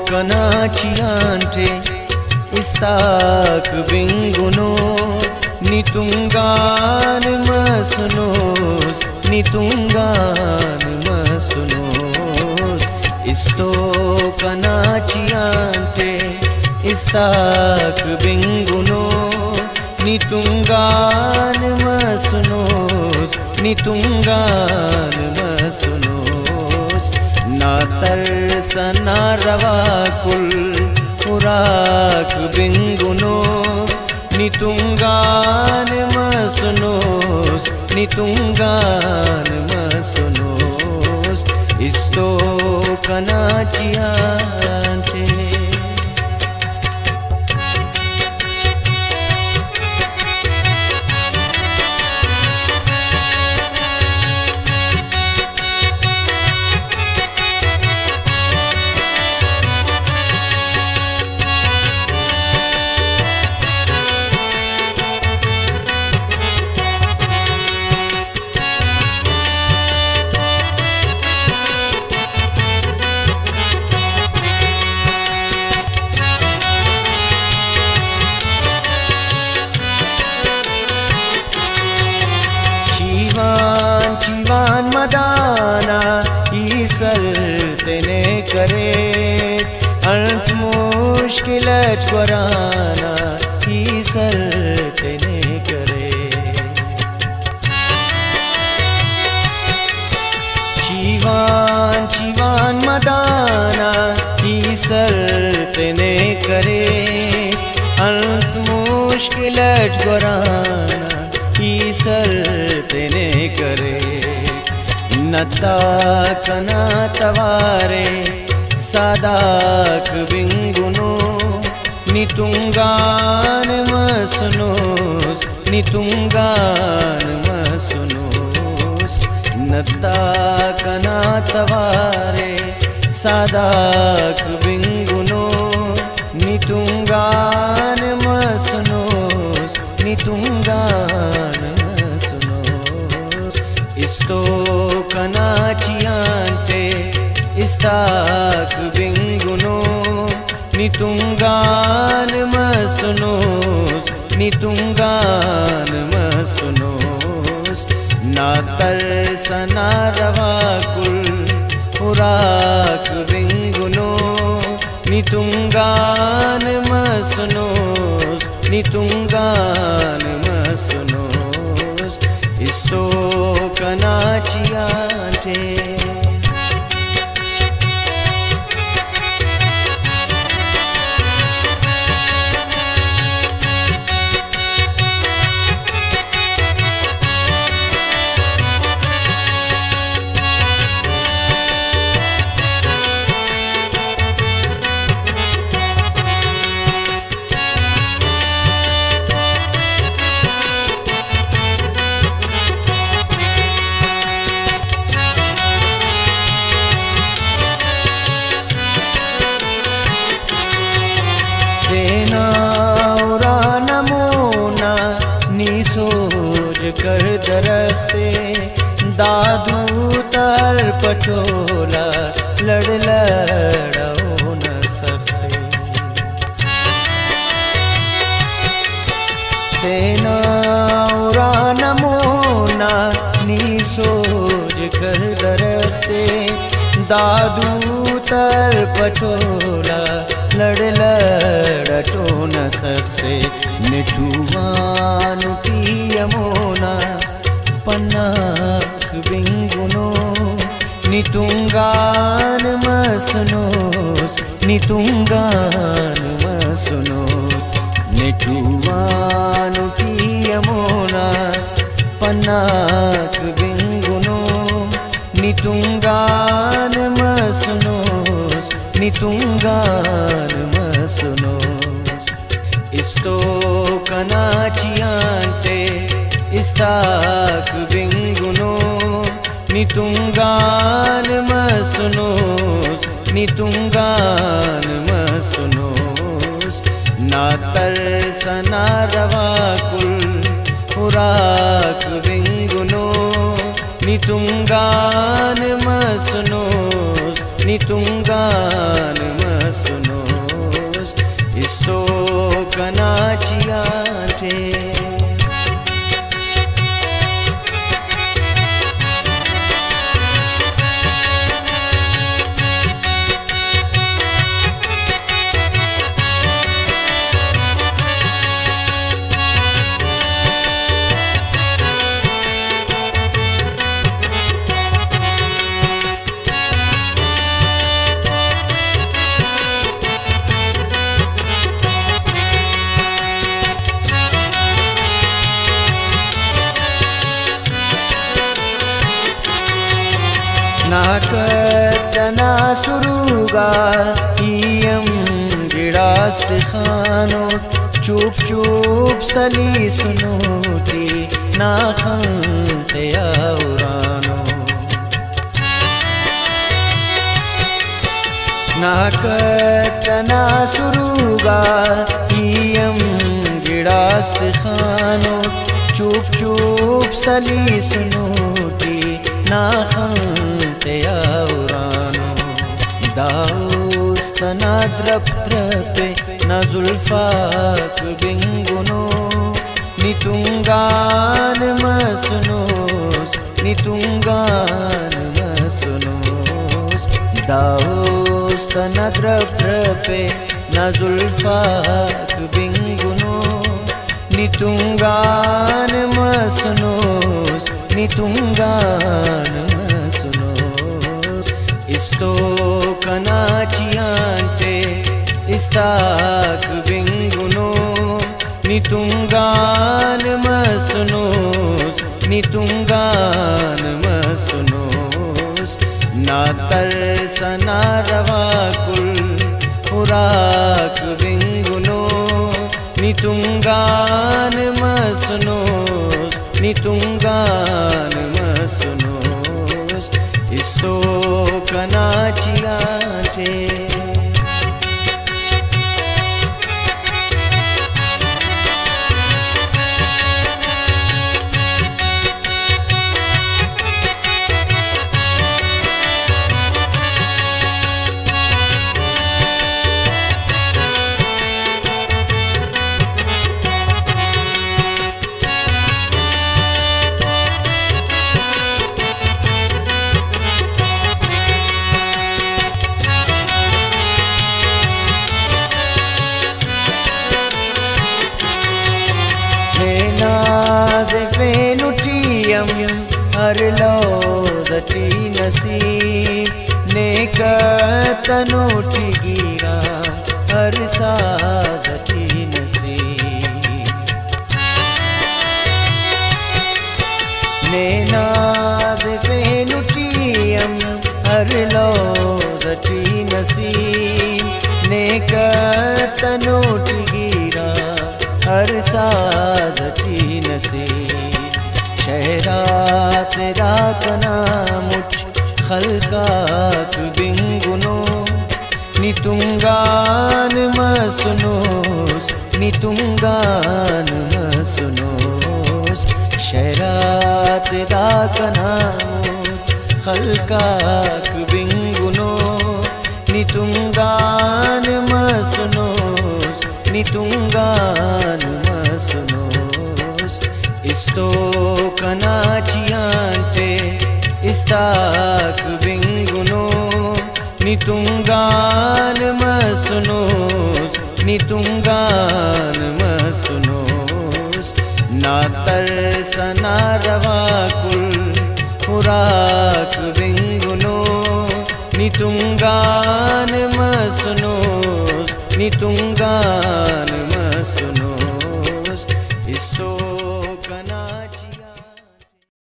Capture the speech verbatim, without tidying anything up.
کنا چیانٹے استاک بنگنو، نی تنگان مسنوس، نی تنگان مسنوس۔ استو کنا چیانٹے استاک بنگنو، نی تنگان مسنوس، نی تنگان مسنوس۔ نا ترس نا روا کل اراک بنگنو، نی تنگان مسنوس، نی تنگان مسنوس۔ استو کنا چیانٹے۔ چیوان چیوان مدانا ای سر تینے کرے، انت مشکل اٹ گورانا ای سر تینے کرے۔ چیوان چیوان مدانا ای سر تینے کرے، انت مشکل اٹ گورانا ای سر تینے کرے۔ نتا کنا توارے ساداک بنگنو، نی تنگان مسنوس، نی تنگان مسنوس۔ نتا کنا توارے ساداک بنگنو، نی تنگان مسنوس، نی تنگان مسنوس۔ استو کنا چیانٹے استاک بنگنو، نی تنگان مسنوس، نی تنگان مسنوس۔ نا ترس نا روا کل اراک بنگنو، نی تنگان مسنوس، نی تنگان مسنوس۔ استو کنا چیانٹے۔ تینا ارانا مونا نی سوج کر درختے، دادو تر پٹولا لڑ لڑ اونا سختے۔ تینا ارانا مونا نی سوج کر درختے، دادو تر پٹولا لڑ لڑ اٹونا سختے۔ نٹوانو ٹی امونا پناک بنگنو، نی تنگان مسنوس، نی تنگان مسنوس۔ نٹوانو ٹی امونا پناک بنگنو، نی تنگان مسنوس، نی تنگان مسنوس۔ استو کنا چیانٹے استاک بنگنو، نی تنگان مسنوس، نی تنگان مسنوس۔ نا ترس نا روا کل اراک بنگنو، نی تنگان مسنوس، نی تنگان مسنوس۔ استو کنا چیانٹے۔ نا کتنا سروگا ای ہم گڑاس تخانوٹ، چوپ چوپ سلیسنوٹ ای نا خن تیا ہرانو۔ نا کتنا سروگا ای ہم گڑاس تخانوٹ، چوپ چوپ سلیسنوٹ ای نا خن تیا ہرانو۔ دا است نا درپ درپ ءِ نا زلفاک بنگنو، نی تنگان مسنوس، نی تنگان مسنوس۔ دا است نا درپ درپ ءِ نا زلفاک بنگنو، نی تنگان مسنوس، نی تنگان مسنوس۔ استو کنا چیانٹے استاک بنگنو، نی تنگان مسنوس، نی تنگان مسنوس۔ نا ترس نا روا کل ہراک بنگنو، نی تنگان مسنوس، نی تنگان مسنوس۔ استو کنا چیانٹے۔ نے نازفینٹ ای ہم ہر لوز ٹی نسیم، نے کتنوٹ ای گیران ہر ساز ٹی نسیم۔ نے نازفینٹ ای ہم ہر لوز ٹی نسیم، نے کتنوٹ ای گیران ہر ساز ٹی نسیم۔ شہر آتیرا کنا مچ خلقاک بنگنو، نی تنگان مسنوس، نی تنگان مسنوس۔ شہر آتیرا کنا مچ خلقاک بنگنو، نی تنگان مسنوس، نی تنگان مسنوس۔ استو کنا چیانٹے استاک بنگنو، نی تنگان مسنوس، نی تنگان مسنوس۔ نا ترس نا روا کل ہراک بنگنو، نی تنگان مسنوس، نی تنگان